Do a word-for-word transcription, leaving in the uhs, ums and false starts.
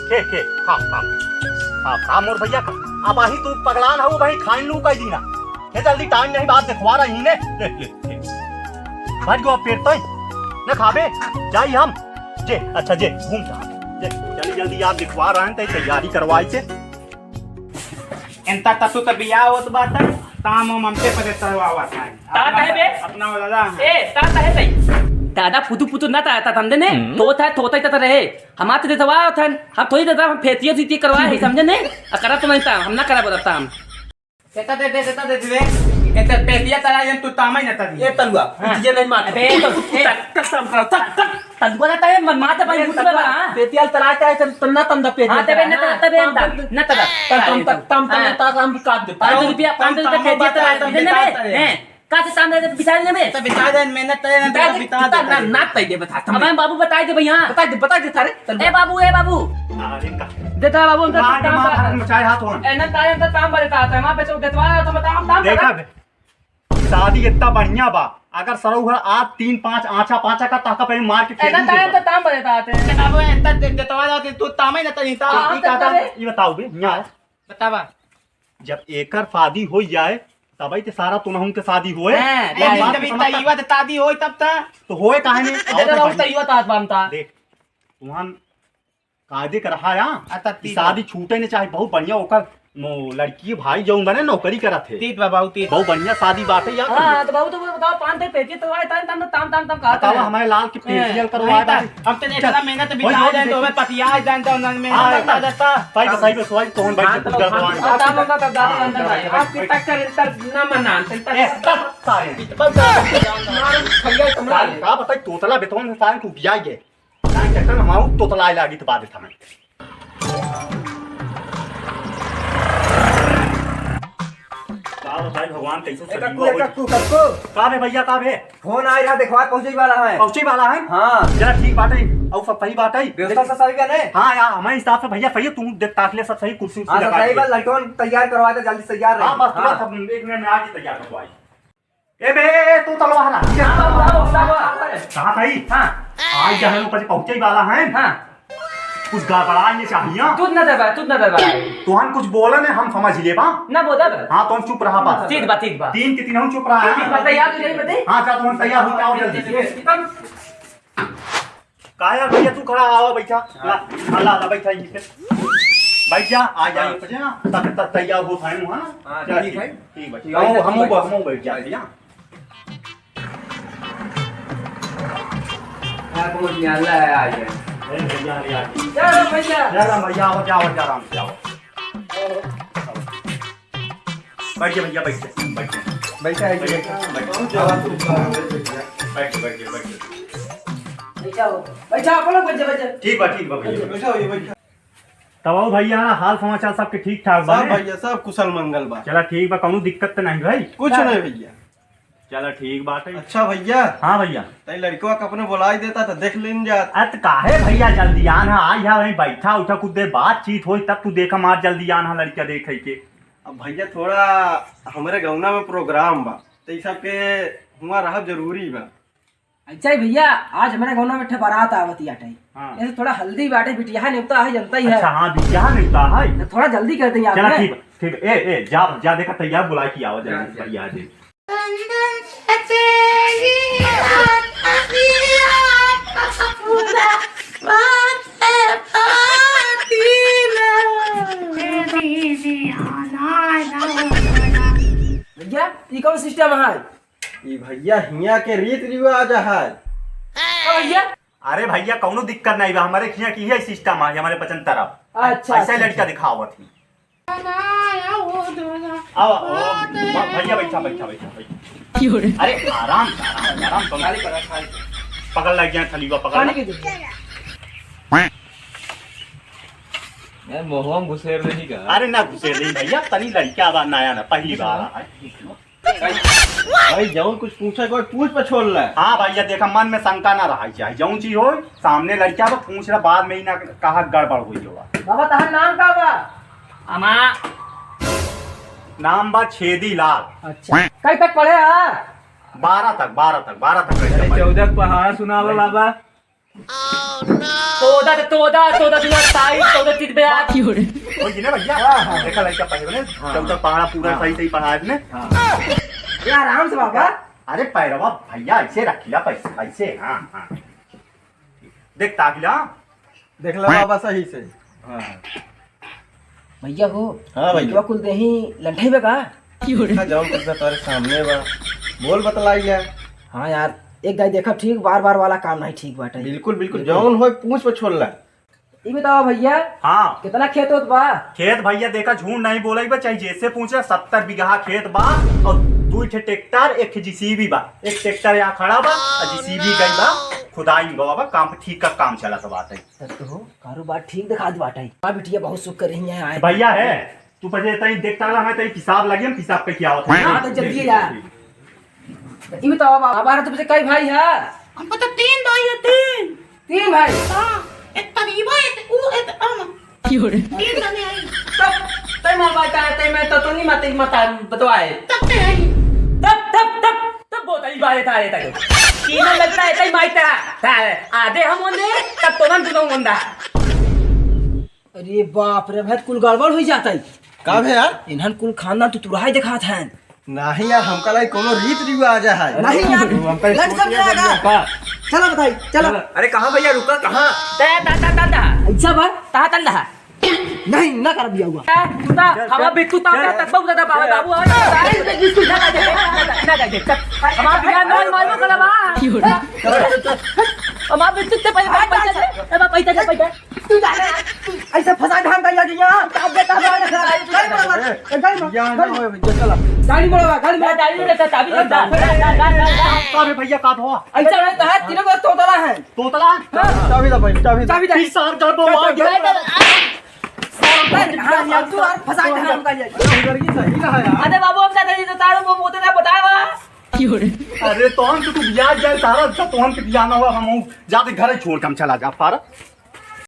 खे, खे, खा, खा। खा, खा मोर भइया, खा। अबहीं तू पगलान हऊ, अबहीं खाइन लू कई दिना। हे जल्दी, टाइम नहीं, बात देखवा रही ने। ले, ले, ले। भर गो अब पेट तई। न खाबे, जाई हम। जे, अच्छा जे, घूम जा। जे, जल्दी, जल्दी आप दिखवा रहे हैं, तई तैयारी करवाई से। इनता तसु त बियाह होत बाटे, ताम हम हमके परे तरवावत है। ता अपना, तहे बे? अपना वाला है। ए, ता तहे तई। दादा, पुतु, पुतु ना ता, ता तंदे ने, हम्म। तोता, तोता ही ता रहे। हमार तो देतवा होतन, हम थोड़ी देता, हम फेतिया सीतिया करवाए है, समझे ने? आ करा तो नहीं ता, हम ना करा बदलता हम। देता दे, दे, देता दे, दे। कहते पेटिया तला ये तू तामा ही ना तली। ए तलुआ, हाँ। तुझे नहीं मार। अबे, तो, ए। टक, टक, टक, टक, टक। तलुआ ना तले, मन मार दे भाई, मुंह में बड़ा, हाँ। पेटिया तला के आए, तब ना तंदा पेटिया हाँ, तबे तला, ना हाँ। तबे हम तम, तम, तम, तम, तम, हाँ। तम, तम, तम, हाँ। तम, हम काट दे। पाँच सौ रुपया, पाँच सौ रुपया तम, पेटिया तला, तम, तम, तम, हैं। का से सामने से बिछा देने में? तो बिछा दे, मेहनत करे ना, बिछा तो दे, बिछा दे, बिछा दे। ना, ना, तय दे, बता, अब मैं बाबू बताई दे भइया। बताई दे, बताई दे, सारे। ए बाबू, ए बाबू। अरे का? देता बाबू, हम तो मार के काम मार, बा। हाथ में चाहे हाथ हो। ए, ना, तारे तो काम बा, देता है, वहाँ पे चौक देतवा, तो बताओ, हम काम देखा करा। बे, शादी इतना बढ़िया बा, अगर सरऊ घर आज तीन पाँच आँचा पाँचा का ताका पे मार के ए, ना, खेल तारे देता। तो काम बा, देता है। बाबू, इतना दे-, देतवा जाते, तू तामे ना तनी ता। हाँ, ई तो का था? करे। ई बताओ बे, यहाँ आओ। बतावा। जब एकर शादी होई जाए, तबही ते सारा तुनहुन के शादी होए। हाँ, ए, बात तभी समझता? तइवा ते शादी होई तब ता। तो होए काहे नहीं? अरे, आओ तो रहू भाई। तइवा तात बनता। देख, तुहन कायदे कर रहा है, हाँ? आ, तब कि तीत शादी छूटे ने चाहे, बहुत बढ़िया ओकर नो लड़की भाई जौन बने नौकरी करत है। तीत बा, बहुत तीत। बहुत बढ़िया शादी बात है यार। हाँ, तो बहुत तो बताओ, पान ते पेटी तो आए, तान, तान, तान, तान, तान, कहा बतावा था? हमारे लाल के ए, facial करवाए वही बाटे। ता। हम तो इतना चल। मेहनत वही, बिता वही, जाए तो वही। हमें पतिया जाए तो अंदर में हाँ, लगता रहता। सही पे, सही पे, सोई तोहन बैठ के हाँ, कुछ तो गड़बड़ान। हाँ, बताओ, बताओ, बताओ, हाँ, बताओ, बताओ। आपके टक्कर इंटर ना मना, इंटर ए, तब सारे। मार खैया कमरा सारे, ले। का बताई, तोतला बेतौन से सारे टूट जाएंगे। सारे चक्कर में मारू, तोतला लागी तो बात है हमें। का बताई भगवान, कैसे ए, सजीवा कक्कू, ए, हो। कक्कू, कक्कू। का बे भइया, का बे? फोन आए रहा, देखवा पहुँचे वाला है। पहुँचे वाला है? हाँ। चला ठीक बात है, और सब सही बात है। व्यवस्था सब सही बा ने? हाँ यार, हमारे हिसाब से भइया सही है, तू देख ताक ले सब सही, कुर्सी उर्सी हाँ, सब लगा सही के। बा, लड़कन तैयार करवा दे, जल्दी तैयार रहे। हाँ, बस तुरंत हाँ। हम एक मिनट में आके तैयार करवाई। ए बे, ए, ए, तू तलवा हला। हाँ, बाबू, बाबू, बाबू, बाबू। कहाँ सही? हाँ। आज जहाँ ऊपर पहुँचे वाला है। हाँ। कुछ गड़बड़ाए नहीं चाहिए। तू ना दबा, तू ना दबा। तुहन कुछ बोला ने, हम समझ लेबा। ना बोला बा। हाँ, तुम चुप रहा बस। ठीक बा, ठीक बा। तीन के तीन हम चुप रहा। ठीक बा, तैयार हो जाई बते। हाँ, जा, तुम तैयार हो जाओ जल्दी। ये, ये, का यार भइया, तू खड़ा आवा, बैठा। ला, हाँ, ला, ला, बैठा यहीं पे। बैठ जा, आ जा, हाँ। बैठ जा। तब तक तैयार हो भाई, हाँ? हाँ, चल, ठीक है। ठीक, ठीक बा, ठीक। ठीक, हम, हम, हम बैठ जाते हैं। हाँ, पहुँच गया, ला, आ गया। अरे भइया, अरे यार। जय राम भइया। जय राम भइया, आओ, जाओ, जय राम, जाओ। बैठ जा भइया, बैठ जा, बैठ जा। बैठा है, बैठ जा, बैठ जा। बैठ जा, बैठ जा, बैठ जा। बैठा हो, बैठा, आप लोग बैठ जा, बैठ जा। ठीक बा, ठीक बा भइया। बैठा हो, ये बैठा। तब आओ भइया, हाल समाचार सबके ठीक ठाक बा सब ने? भइया, सब कुशल मंगल बा। चला ठीक बा, कौनो दिक्कत तो नहीं भाई? कुछ नहीं भइया। चला ठीक बात है। अच्छा भइया। हाँ भइया। तई लड़कवा के अपने बुलाई देता तो देख लेन जात। अत काहे भइया जल्दी आन है, आई है वहीं बैठा उठा कुछ देर बातचीत होई तब तू देखा मार जल्दी आन है लड़का देखे के। अब भइया थोड़ा हमरे गौना में प्रोग्राम बा, तो ई सबके हुआ रहब जरूरी बा। अच्छा ही भइया, आज हमरे गौना में ठे बारात आवत ही आटे। हाँ। ऐसे थोड़ा हल्दी बाटे, बिटिया नेवता है, जनता ही है। अच्छा, हाँ, बिटिया नेवता है। तो थोड़ा जल्दी कर दे आप चला, ना। ठीक, ठीक, ए, ए, जा, जा, देखा, तैयार बुला के आवा, जल्दी जा, से जा। तैयार दे। भइया, ई कौन सिस्टम है? ई भइया हियाँ के रीत रिवाज है। का भइया? अरे भइया, कौनो दिक्कत नहीं बा, हमारे हियाँ की यही सिस्टम है, हमारे पचन तरफ। अच्छा, ऐसा ही अच्छा, लड़का अच्छा। दिखावत ही। आवा, आवा, भइया, बैठा, बैठा, बैठा, बैठा। क्यों रे? अरे, आराम से, आराम से, आराम से, खाली पकड़, खाली पकड़। पकड़ लग गया, थलीवा पकड़ पानी लग। की दे। यार, महुआ में घुसेर देही का? अरे, ना घुसेर देही भइया, तनी लड़का बा, नया ना, पहली बार आया है। भाई, जौन कुछ पूछे कोई पूछ पे छोड़ ले। हाँ भइया, देखा, मन में शंका ना रहा चाहे, जौन चीज हो, सामने लड़का बा, पूछ ले, बाद में ही ना कहा गड़बड़ हुई होगा। बाबा, तहार नाम का बा? हमार नाम बा छेदी लाल। अच्छा, कई तक पढ़े हा? बारह तक, बारह तक, बारह तक पढ़े अरे, बा। चौदह पहाड़ा सुनावा बाबा। तोदा तो तोदा, तोदा तो साई, तोदा तीन बजे आ। क्यों रे? ओए, ये ना भैया, हाँ, हाँ। देखा लड़का पढ़े बने, हाँ। चौदह पहाड़ा पूरा हाँ। सही, सही पढ़ा ने। हाँ। ये आराम से बाबा। अरे पैरवा भैया, ऐसे रखिया पैसा, ऐसे, हाँ, हाँ। देख ताकिला। देख ला बाबा सही से। हाँ। भैया हो, हाँ भैया। तो कुल देही लंठई बा का? देखा जाओ, कुछ ना तोरे सामने बा। बोल बतलाई ले। हाँ यार, एक दाई देखा ठीक, बार बार वाला काम नहीं ठीक बाटे। बिल्कुल, बिल्कुल, बिल्कुल। जौन होए पूछ पे छोड़ ला। ई बतावा भैया, हाँ। कितना खेत होत बा? खेत भैया देखा झूठ नहीं बोलई बा, चाहे जैसे पूछे, सत्तर बीघा खेत बा और दुई ठे ट्रैक्टर, एक ठे जेसीबी बा। एक ट्रैक्टर यहाँ खड़ा बा और जेसीबी गई बा, खुदाई में गवा बा, काम ठीक का काम चलत बाटे। तब तो हो, कारोबार ठीक दिखात बाटे। हाँ बिटिया, बहुत शुक्र है आए। भैया है, तू पजे तई देख ताला है, तई पिसाब लगे, हम पिसाब पे क्या होता है? हाँ, तो जल्दी आ। ई बतावा बाबा, बारह तुमसे कई भाई है? हमको तो तीन भाई है, तीन। तीन भाई? हाँ, एक तरीबा, एक ऊ, एक हम। क्यों रे? तीन जने आई। तब, तब मैं बता, तब मैं तो, तो नहीं मत, मत बतवाए। तब ते आई। तब, तब, तब, तब बहुत आई बात है, तारे तक। तीनों लगता है, तई माई तेरा। तारे, आधे हम होंदे, तब तो नन दोनों होंदा। अरे बाप रे, भाई कुल गड़बड़ हो जाता है। का भे यार? इन्हन कुल खानदान तू तुरहाई दिखात है। नहीं यार, हमका लाई कोनो रीत रिवाज है। नहीं यार, वो हमका लट सब छोटिया जाएगा। बनिया का। चलो बताई, चलो। अरे कहाँ भैया, रुका, कहाँ? ता, ता, ता, ता, ता। ऐसा बा? ता, ता, ता। नहीं, ना कर दिया हुआ। ता, तू ता, चल, हवा चल, बिट्टू ता, चल। ता, तक बहुत ज्यादा बाबा, चल। बाबू, और तारे से बिस्कुट खा, खा, खा, खा, खा, खा। हमारा बिहार में मालूम करा बा। चल, चल, चल। हमारा बिट्टू ते पैसा, पैसा दे, ए बा, पैसा दे, पैसा। तू जाने, तू ऐसे फंसा धान का लग गया। अब बेटा, गाड़ी में, गाड़ी में, यहाँ ना होए भैया, चला। गाड़ी में, गाड़ी में। गाड़ी में, चाबी दे, दा, दा, दा, दा, दा। अरे भैया, का भवा? ऐसा है, तो है, तीनों को तोतला है। तोतला? चाबी दे भाई, चाबी दे। चाबी दे। ई सार गड़बड़ हो गया। हाँ, अब तू और फंसा धान का लग गया। अरे बाबू, अब ना नहीं तो तारो वो मोते ना बतावा। अरे तो हम तो तू बियाह जाए सारा, अच्छा तो हम के बियाह ना हुआ, हम जाते घरे छोड़ के हम चला जा पारा।